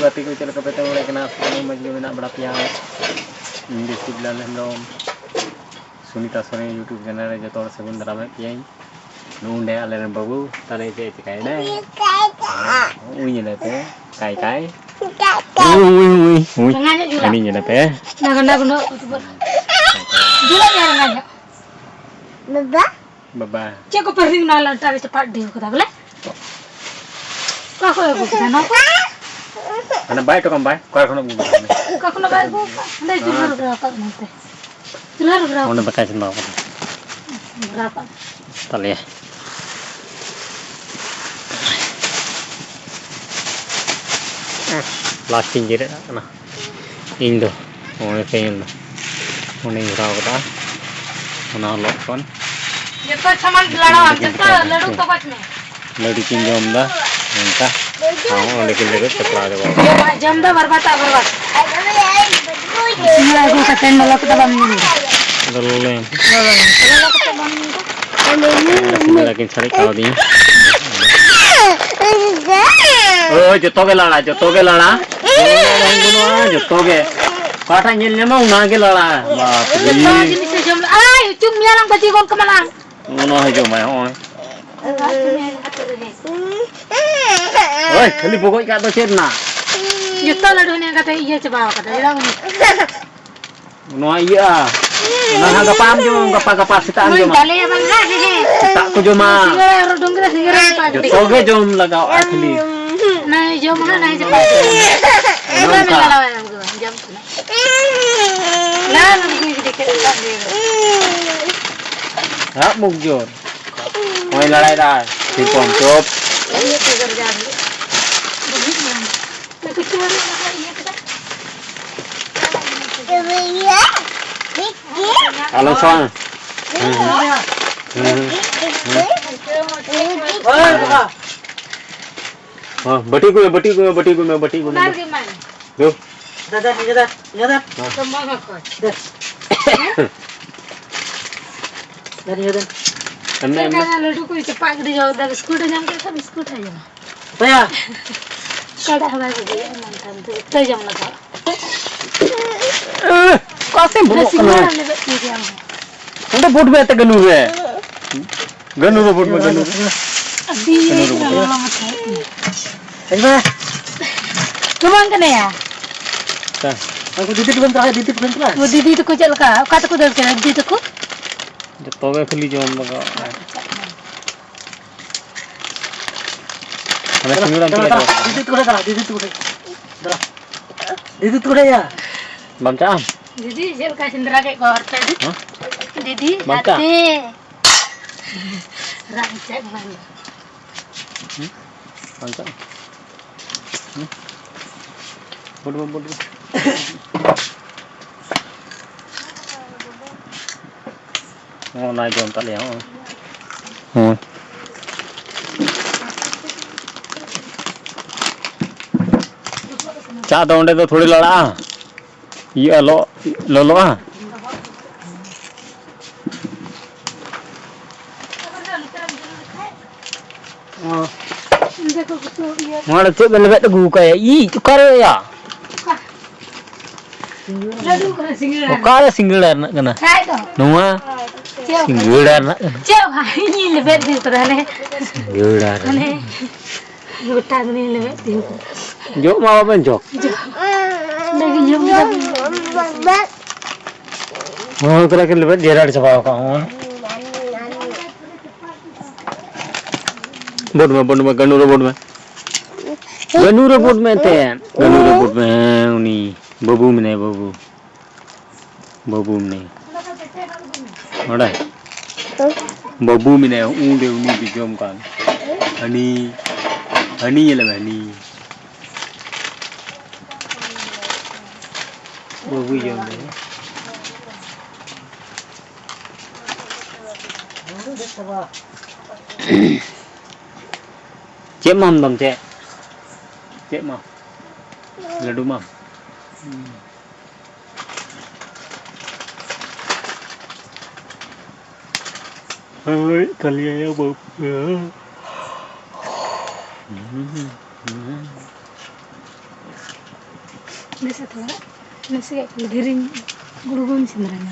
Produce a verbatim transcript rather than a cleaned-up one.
ᱜᱟᱛᱮ ᱠᱚ ᱪᱮᱫ ᱞᱮᱠᱟ ᱯᱮ ᱛᱟᱦᱮᱸ ᱵᱟᱲᱟᱭ ᱠᱟᱱᱟ? ᱟᱥᱟ ᱠᱚᱨᱮ ᱢᱚᱡᱽ ᱜᱮ ᱢᱮᱱᱟᱜ ᱵᱟᱲᱟ ᱯᱮᱭᱟ᱾ ᱤᱧ ᱜᱮ ᱥᱤᱵᱽᱞᱟᱞ ᱦᱮᱢᱵᱨᱚᱢ, ᱥᱩᱱᱤᱛᱟ ᱥᱚᱨᱮᱱ YouTube channel ᱨᱮ ᱡᱚᱛᱚ ᱦᱚᱲ ᱥᱟᱹᱜᱩᱱ ᱫᱟᱨᱟᱢᱮᱫ ᱯᱮᱭᱟᱹᱧ᱾ ᱱᱩᱜᱼᱩ ᱱᱚᱰᱮ ᱟᱞᱮ ᱨᱮᱱ ᱵᱟᱹᱵᱩ ᱛᱟᱞᱮ ᱪᱮᱫ ᱮ ᱪᱤᱠᱟᱹᱭᱮᱫᱟᱭ? ᱩᱭ ᱧᱮᱞᱮ ᱯᱮ, ᱠᱟᱭ ᱠᱟᱭ᱾ ᱩᱭ, ᱩᱭ, ᱩᱭ, ᱩᱭ᱾ ᱦᱟᱹᱱᱤ ᱧᱮᱞᱮ ᱯᱮ᱾ ᱱᱟᱜᱟ, ᱱᱟᱜᱟ, ᱱᱟᱜᱟ᱾ ᱡᱩᱞᱟᱹᱜ ᱧᱮᱞ ᱧᱟᱢ ᱧᱚᱜ᱾ ᱵᱟᱵᱟ᱾ ᱵᱟᱵᱟ᱾ ᱪᱮᱫ ᱠᱚᱯᱮ ᱨᱤᱝ ᱱᱟ ᱞᱟᱱᱴᱟ ᱨᱮ ᱪᱟᱯᱟᱫ ᱤᱫᱤ ᱠᱟᱫᱟ ᱵᱚᱞᱮ? ᱚᱠᱟ ᱠᱷᱚᱡ ᱟᱹᱜᱩ ᱠᱮᱫᱟ ᱱᱚᱣᱟ ᱠᱚ? ᱦᱟᱱᱮ ᱵᱟᱭ ᱦᱚᱴᱚ ᱠᱟᱢ ᱵᱟᱭ, ᱚᱠᱟ ᱠᱷᱚᱱᱮᱢ ᱟᱹᱜᱩ ᱠᱮᱫᱟ? ᱚᱠᱟ ᱠᱷᱚᱱᱟᱜ ᱵᱟᱭ ᱟᱹᱜᱩ ᱠᱟᱜ? ᱦᱟᱸᱰᱮ ᱪᱩᱞᱦᱟᱹ ᱨᱮ ᱵᱷᱚᱨᱟᱣ ᱠᱟᱜ ᱢᱮᱱᱛᱮ᱾ ᱪᱩᱞᱦᱟᱹ ᱨᱮ ᱵᱷᱚᱨᱟᱣ ᱚᱸᱰᱮ ᱠᱟᱜ᱾ ᱫᱟᱠᱟᱭ ᱪᱚᱸᱫᱟ ᱠᱟᱫᱟ᱾ ᱵᱷᱚᱨᱟᱣ ᱠᱟᱜ᱾ ᱛᱟᱞᱮᱭᱟ᱾ ᱞᱟᱥᱴ ᱤᱧ ᱡᱮᱨᱮᱫ ᱠᱟᱜ ᱠᱟᱱᱟ᱾ ᱤᱧ ᱫᱚ ᱱᱚᱜᱼᱚᱭ ᱯᱮ ᱧᱮᱞ ᱫᱟ, ᱚᱸᱰᱮᱧ ᱵᱷᱚᱨᱟᱣ ᱠᱟᱫᱟ, ᱚᱱᱟ ᱞᱚᱜ ᱠᱷᱚᱱ ᱡᱚᱛᱚ ᱥᱟᱢᱟᱱ ᱞᱟᱲᱟᱣᱟ, ᱡᱚᱛᱚ ᱞᱟᱹᱰᱩ ᱛᱚᱜᱚᱡ ᱢᱮ᱾ ᱞᱟᱹᱰᱩ ᱠᱤᱱ ᱡᱚᱢ ᱫᱟ ᱚᱱᱠᱟ, ᱟᱨ ᱚᱸᱰᱮ ᱠᱤᱱ ᱞᱟᱹᱰᱩ ᱥᱟᱯᱲᱟᱣ ᱪᱟᱵᱟ ᱠᱟᱫᱟ᱾ ᱡᱚᱢ ᱫᱚ ᱵᱟᱨ ᱵᱟᱨ ᱛᱟ ᱵᱟᱨ ᱵᱟᱨ᱾ ᱤᱧ ᱟᱹᱜᱩ ᱠᱟᱛᱮ ᱞᱚᱞᱚ ᱠᱟᱛᱮ ᱵᱟᱢ ᱧᱩᱭᱟ᱾ ᱞᱚᱞᱚ ᱞᱮ᱾ ᱞᱚᱞᱚ ᱠᱟᱛᱮ ᱵᱟᱢ ᱧᱩᱭᱟ᱾ ᱥᱤᱢ ᱞᱮᱠᱟ ᱠᱤᱱ ᱥᱟᱨᱮᱡ ᱠᱟᱣᱫᱤᱧᱟ᱾ ᱳᱭ, ᱡᱚᱛᱚ ᱜᱮ ᱞᱟᱲᱟ, ᱡᱚᱛᱚ ᱜᱮ ᱞᱟᱲᱟ᱾ ᱡᱚᱛᱚ ᱜᱮ᱾ ᱚᱠᱟᱴᱟᱜ ᱧᱮᱞ ᱧᱟᱢᱟ, ᱚᱱᱟ ᱜᱮ ᱞᱟᱲᱟ᱾ ᱵᱟᱯ ᱨᱮ᱾ ᱡᱚᱛᱚ ᱡᱤᱱᱤᱥ ᱮ ᱡᱚᱢ ᱞᱮᱜᱼᱟ᱾ ᱟᱭ, ᱩᱪᱩᱢ ᱧᱮᱞᱟᱢ ᱠᱚ ᱪᱮᱫ ᱜᱚᱞ ᱠᱟᱢᱟ ᱞᱟᱝ᱾ ᱱᱚᱜᱼᱚ ᱱᱚᱣᱟ ᱦᱚᱸᱭ ᱡᱚᱢᱟᱭ, ᱦᱚᱸᱜᱼᱚᱭ᱾ ᱳᱭ, ᱠᱷᱟᱹᱞᱤ ᱵᱚᱜᱚᱡ ᱠᱟᱜ ᱫᱚ ᱪᱮᱫ ᱨᱮᱱᱟᱜ? ᱡᱚᱛᱚ ᱞᱟᱹᱰᱩ ᱦᱟᱱᱮ ᱠᱟᱛᱮ ᱤᱭᱟᱹ ᱪᱟᱵᱟ ᱟᱠᱟᱫᱟ, ᱪᱮᱫᱟᱜ ᱩᱱᱤ? ᱱᱚᱣᱟ ᱤᱭᱟᱹᱜᱼᱟ᱾ ᱚᱱᱟ ᱦᱟᱸᱜ ᱜᱟᱯᱟ ᱟᱢ ᱡᱚᱢᱟᱢ, ᱜᱟᱯᱟ, ᱜᱟᱯᱟ ᱥᱮᱛᱟᱜ ᱟᱢ ᱱᱩᱭ ᱡᱚᱢᱟ᱾ ᱫᱟᱞᱮᱭᱟ ᱵᱟᱝ ᱦᱟᱸᱜ, ᱦᱮᱸ, ᱦᱮᱸ᱾ ᱥᱮᱛᱟᱜ ᱠᱚ ᱡᱚᱢᱟ᱾ ᱥᱤᱸᱜᱟᱹᱲᱟ ᱟᱨ ᱰᱩᱝᱜᱽᱨᱟ ᱥᱤᱸᱜᱟᱹᱲᱟ ᱨᱮ ᱯᱟᱠ ᱫᱤ᱾ ᱡᱚᱛᱚ ᱜᱮ ᱡᱚᱢ ᱞᱟᱜᱟᱣᱼᱟ ᱠᱷᱟᱹᱞᱤ᱾ ᱱᱟᱭ ᱡᱚᱢ ᱦᱟᱸᱜ, ᱱᱟᱭ ᱡᱚᱢ᱾ ᱚᱱᱮ ᱚᱱᱠᱟ᱾ ᱞᱟᱲᱟᱣᱟᱭᱟ ᱩᱱᱠᱩ ᱫᱚ, ᱡᱚᱢ ᱥᱟᱱᱟ᱾ ᱞᱟ ᱞᱟ ᱜᱩᱭ ᱜᱤᱰᱤ ᱠᱮᱫ ᱠᱚᱣᱟ᱾ ᱨᱟᱜ ᱢᱩᱠ ᱡᱳᱨ᱾ ᱱᱚᱜᱼᱚᱭ ᱞᱟᱲᱟᱭ ᱫᱟᱭ᱾ ᱴᱷᱤᱠ ᱠᱚᱢ ᱪᱩᱯ᱾ ᱤᱭᱟᱹ ᱛᱮ ᱜᱟᱨᱡᱟᱱ᱾ ᱟᱞᱚ ᱥᱟᱣᱟ᱾ ᱦᱮᱸ, ᱦᱮᱸ᱾ ᱦᱮᱸ, ᱦᱮᱸ᱾ ᱦᱮᱸ, ᱵᱟᱹᱴᱤ ᱠᱚ, ᱵᱟᱹᱴᱤ ᱠᱚ, ᱵᱟᱹᱴᱤ ᱠᱚ, ᱵᱟᱹᱴᱤ ᱠᱚ᱾ ᱫᱩ᱾ ᱫᱟ, ᱫᱟ, ᱱᱤᱭᱟᱹ ᱫᱟ, ᱱᱤᱭᱟᱹ ᱫᱟ᱾ ᱦᱮᱸ᱾ ᱫᱟ᱾ ᱫᱟ, ᱱᱤᱭᱟᱹ ᱫᱟ᱾ ᱮᱢᱱᱮ, ᱮᱢᱱᱮ᱾ ᱞᱟᱹᱰᱩ ᱠᱚ ᱪᱟᱯᱟᱫ ᱜᱤᱰᱤ ᱠᱟᱫᱟ, ᱵᱤᱥᱠᱩᱴ ᱮ ᱧᱟᱢ ᱠᱮᱫ ᱠᱷᱟᱱ ᱵᱤᱥᱠᱩᱴ ᱦᱚᱸᱭ ᱡᱚᱢᱟ᱾ ᱚᱠᱚᱭᱟ? ᱚᱠᱟᱴᱟᱜ ᱦᱚᱸ ᱵᱟᱭ ᱵᱩᱡᱷᱟᱹᱣᱮᱫᱼᱟ, ᱢᱮᱱᱠᱷᱟᱱ ᱫᱚ ᱡᱚᱛᱚᱭ ᱡᱚᱢ ᱞᱟᱜᱟᱣ᱾ ᱚᱠᱟ ᱥᱮᱫ ᱮᱢ ᱵᱚᱞᱚᱜ ᱠᱟᱱᱟ? ᱥᱤᱸᱜᱟᱹᱲᱟ ᱞᱮᱵᱮᱫ ᱛᱤ ᱨᱮ ᱟᱢ ᱦᱚᱸ᱾ ᱚᱸᱰᱮ ᱵᱳᱴ ᱢᱮ ᱮᱱᱛᱮ ᱜᱟᱹᱱᱩ ᱨᱮ᱾ ᱜᱟᱹᱱᱩ ᱨᱮ ᱵᱳᱴ ᱢᱮ, ᱜᱟᱹᱱᱩ ᱨᱮ᱾ ᱟᱹᱰᱤ ᱜᱟᱹᱱᱩ ᱨᱮ ᱵᱳᱴ ᱢᱮ᱾ ᱞᱚᱞᱚ ᱢᱟᱪᱷᱟ᱾ ᱦᱮᱡ ᱢᱮ᱾ ᱫᱚ ᱵᱟᱝ ᱠᱟᱱᱟᱭᱟ᱾ ᱦᱮᱸ᱾ ᱩᱱᱠᱩ ᱫᱤᱫᱤ ᱛᱟᱠᱚ ᱢᱮᱛᱟ ᱠᱚᱣᱟ, ᱫᱤᱫᱤ ᱛᱟᱠᱚ ᱢᱮᱛᱟ ᱠᱚᱣᱟ᱾ ᱫᱤᱫᱤ ᱛᱟᱠᱚ ᱪᱮᱫ ᱞᱮᱠᱟ? ᱚᱠᱟ ᱛᱮᱠᱚ ᱫᱟᱹᱲ ᱠᱮᱫᱟ ᱫᱤᱫᱤ ᱛᱟᱠᱚ? ᱡᱚᱛᱚ ᱜᱮ ᱠᱷᱟᱹᱞᱤ ᱡᱚᱢ ᱞᱟᱜᱟᱣ᱾ ᱦᱟᱱᱮ ᱥᱤᱸᱜᱟᱹᱲᱟ ᱪᱮᱫ ᱞᱮᱠᱟ? ᱫᱤᱫᱤ ᱛᱟᱠᱚ ᱴᱷᱮᱱ ᱪᱟᱞᱟᱜ, ᱫᱤᱫᱤ ᱛᱟᱠᱚ ᱴᱷᱮᱱ᱾ ᱫᱟᱫᱟ, ᱫᱤᱫᱤ ᱛᱟᱠᱚ ᱴᱷᱮᱱ ᱭᱟ᱾ ᱵᱟᱢ ᱪᱟᱜᱼᱟ? ᱫᱤᱫᱤ ᱪᱮᱫ ᱞᱮᱠᱟᱭ ᱥᱮᱸᱫᱽᱨᱟ ᱠᱮᱫ ᱠᱚᱣᱟ ᱦᱚᱨ ᱛᱮ? ᱦᱮᱸ? ᱫᱤᱫᱤ, ᱵᱟᱢ ᱪᱟᱜᱼᱟ? ᱦᱟᱛᱮ᱾ ᱨᱟᱜ ᱪᱮᱫ ᱵᱟᱝ᱾ ᱦᱮᱸ? ᱵᱟᱢ ᱪᱟᱜᱼᱟ? ᱦᱮᱸ? ᱵᱚᱰ ᱢᱮ, ᱵᱚᱰ ᱢᱮ᱾ ᱦᱚᱸ, ᱚᱱᱟᱭ ᱡᱚᱢ ᱛᱟᱞᱮᱭᱟ, ᱦᱚᱸ᱾ ᱦᱚᱸ᱾ ᱪᱟ ᱫᱚ ᱚᱸᱰᱮ ᱫᱚ ᱛᱷᱚᱲᱤ ᱞᱟᱲᱟᱜᱼᱟ, ᱤᱭᱟᱹᱜᱼᱟ, ᱞᱚ-, ᱞᱚᱞᱚᱜᱼᱟ᱾ ᱱᱚᱣᱟ ᱫᱚ ᱪᱮᱫ ᱵᱮᱱ ᱞᱮᱵᱮᱫ ᱟᱹᱜᱩ ᱠᱟᱭᱟ? ᱤᱡ, ᱚᱠᱟᱨᱮ ᱭᱟ? ᱞᱟᱹᱰᱩ ᱠᱟᱱᱟ ᱥᱤᱸᱜᱟᱹᱲᱟ᱾ ᱚᱠᱟᱨᱮ ᱥᱤᱸᱜᱟᱹᱲᱟ ᱨᱮᱱᱟᱜ ᱠᱟᱱᱟ? ᱠᱷᱟᱡ ᱫᱚ᱾ ᱱᱚᱣᱟ ᱪᱮᱫ ᱦᱚᱸ ᱵᱟᱝ᱾ ᱥᱤᱸᱜᱟᱹᱲᱟ ᱨᱮᱱᱟᱜ ᱠᱟᱱᱟ᱾ ᱪᱮᱫ ᱦᱚᱸ ᱵᱟᱝ᱾ ᱤᱧᱤᱧ ᱞᱮᱵᱮᱫ ᱤᱫᱤ ᱠᱟᱫᱟ, ᱦᱟᱱᱮ᱾ ᱥᱤᱸᱜᱟᱹᱲᱟ ᱦᱟᱱᱮ ᱨᱮᱱᱟᱜ᱾ ᱜᱚᱴᱟ ᱫᱚᱧ ᱞᱮᱵᱮᱫ ᱤᱫᱤ ᱠᱟᱫᱟ᱾ ᱡᱚᱜ ᱢᱟ ᱵᱟᱵᱮᱱ ᱡᱚᱜ᱾ ᱡᱚᱜ᱾ ᱚᱸᱰᱮ ᱜᱤᱧ ᱡᱚᱜ ᱠᱮᱫᱟ᱾ ᱦᱚᱸ, ᱛᱟᱦᱞᱮ ᱠᱤᱱ ᱞᱮᱵᱮᱫ ᱡᱮᱨᱟᱲ ᱪᱟᱵᱟᱣ ᱠᱟᱜᱼᱟ, ᱦᱚᱸ᱾ ᱵᱳᱰ ᱢᱮ, ᱵᱳᱰ ᱢᱮ, ᱜᱟᱹᱱᱩ ᱨᱮ ᱵᱳᱰ ᱢᱮ᱾ ᱜᱟᱹᱱᱩ ᱨᱮ ᱵᱳᱰ ᱢᱮ ᱮᱱᱛᱮᱫ᱾ ᱜᱟᱹᱱᱩ ᱨᱮ ᱵᱳᱰ ᱢᱮ, ᱦᱮᱸ, ᱩᱱᱤ ᱵᱟᱹᱵᱩ ᱢᱮᱱᱟᱭᱟ, ᱵᱟᱹᱵᱩ᱾ ᱵᱟᱹᱵᱩ ᱢᱮᱱᱟᱭᱟ᱾ ᱵᱟᱰᱟᱭ? ᱵᱟᱹᱵᱩ ᱢᱮᱱᱟᱭᱟ, ᱩᱱᱤ ᱫᱚ, ᱩᱱᱤ ᱫᱚ ᱡᱚᱢ ᱠᱟᱱ᱾ ᱦᱟᱹᱱᱤ, ᱦᱟᱹᱱᱤ ᱧᱮᱞᱮ ᱢᱮ, ᱦᱟᱹᱱᱤ᱾ ᱵᱟᱹᱵᱩᱭ ᱡᱚᱢ ᱫᱟᱭ᱾ ᱪᱮᱫ ᱢᱟᱢ ᱫᱚᱢ ᱪᱮᱫ? ᱪᱮᱫ ᱢᱟᱢ? ᱞᱟᱹᱰᱩ ᱢᱟᱢ? ᱦᱳᱭ, ᱛᱟᱞᱮᱭᱟ ᱵᱟᱹᱵᱩ᱾ ᱱᱟᱥᱮ ᱛᱷᱚᱲᱟ, ᱱᱟᱥᱮᱭᱟᱜ ᱠᱷᱟᱹᱞᱤ ᱫᱷᱤᱨᱤᱧ ᱜᱩᱲᱜᱩᱧ ᱥᱮᱸᱫᱽᱨᱟᱭᱟ᱾